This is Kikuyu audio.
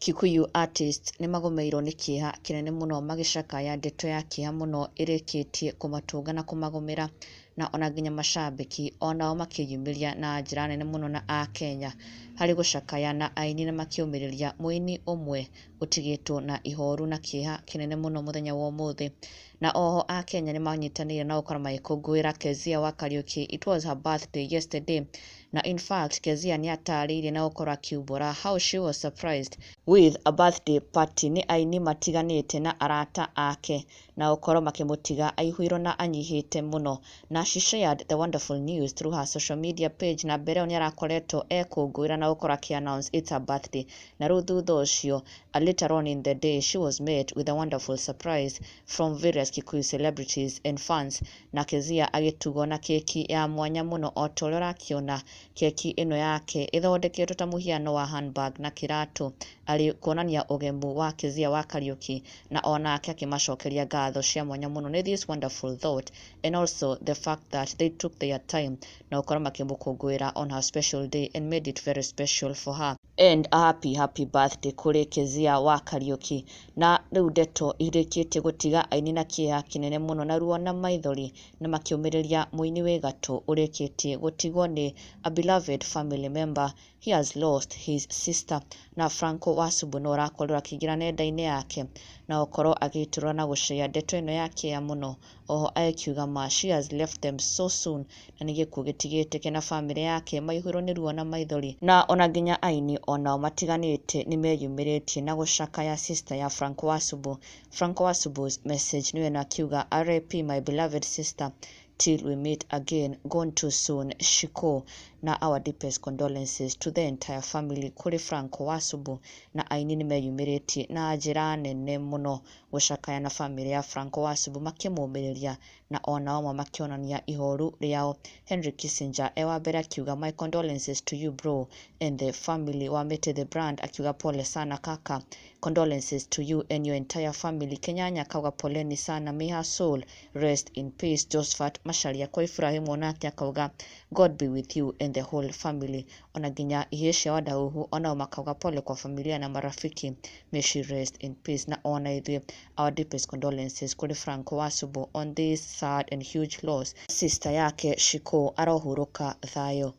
Kikuyu artists nĩmagũmĩirwo nĩ kĩeha kĩnene mũno magĩcakaya ndeto ya kĩeha mũno ĩrĩkĩtie kũmatũnga na kũmagũmĩra, na ona nginya macambĩki onao makĩyumĩria na njĩra nene mũno na akenya harĩ gũcakaya na aini na makĩũmĩrĩria mũini ũmwe ũtigĩtwo na ihoru na kĩeha kĩnene mũno mũthenya wa ũmũthĩ. Na oho akenya nĩmanyitanĩire na gũkorwo magĩkũngũĩra Kezia wa Kariuki. It was her birthday yesterday, na in fact Kezia nĩatarĩirie na gũkorwo akiumbũra how she was surprised with a birthday party nĩ aini matiganĩte na arata ake, na gũkorwo makĩmũtiga aihũirwo na anyihĩte mũno. Na she shared the wonderful news through her social media page, na mbere ĩyo nĩarakoretwo ekũngũĩra na gũkorwo akĩ announce it's her birthday. Na rĩu thutha ũcio, later on in the day, she was met with a wonderful surprise from various Kikuyu celebrities and fans, na Kezia agĩtugwo na keki ya mwanya mũno. O ta ũrĩa ũrakĩona, keki ĩno yake ĩthondeketwo ta mũhiano wa handbag na kĩratũ, arĩ kuonania ũgemu wa Kezia wa Kariuki, na onake akĩmacokeria ngatho cia mwanya mũno nĩ this wonderful thought and also the fact that they took their time na gũkorwo makĩmũkũngũĩra on her special day and made it very special for her. And a happy, happy birthday kũrĩ Kezia wa Kariuki. Na rĩu ndeto irĩkĩtie gũtiga aini na kĩeha kĩnene mũno na ruo na maithori, na makĩũmĩrĩria mũini wĩ gatũ ũrĩkĩtie gũtigwo nĩ a beloved family member. He has lost his sister. Na Franco Wasubu no ũrakorirwo akĩingĩra nenda-inĩ yake na gũkorwo agĩitũrũra na gũcea ndeto ĩno ya kĩeha mũno. Oho akiuga ma she has left them so soon, na nĩ gĩkuũ gĩtigĩte kĩna bamĩrĩ yake maihũirwo nĩ ruo na maithori. Na ona nginya aini onao matiganĩte nĩmeyumĩrĩtie na gũcakaya sister ya Franco Wasubu. Franco Wasubu's message nĩwe na akiuga, "RIP my beloved sister, till we meet again, gone too soon, Shiko." Na our deepest condolences to the entire family kũrĩ Franco Wasubu. Na aini nĩmeyumĩrĩtie na njĩra nene mũno gũcakaya na bamĩrĩ ya Franco Wasubu, makĩmũmĩrĩria na onao amwe makĩonania ihoru rĩao. Henry Kissinger e wa mbere akiuga, "My condolences to you, bro, and the family." Wamete the Brand akiuga, "Pole sana kaka, condolences to you and your entire family." Kenyanya akauga, "Poleni sana, may her soul rest in peace." Josephat Macharia kwa Ibrahim onake akauga, "God be with you and the whole family." Ona nginya ihĩĩ cia Wadahuhu onao makauga, "Pole kwa familia na marafiki, may she rest in peace." Na ona ithuĩ our deepest condolences kũrĩ Franco Wasubu on this sad and huge loss. Sister yake Shiko arohurũka thayũ.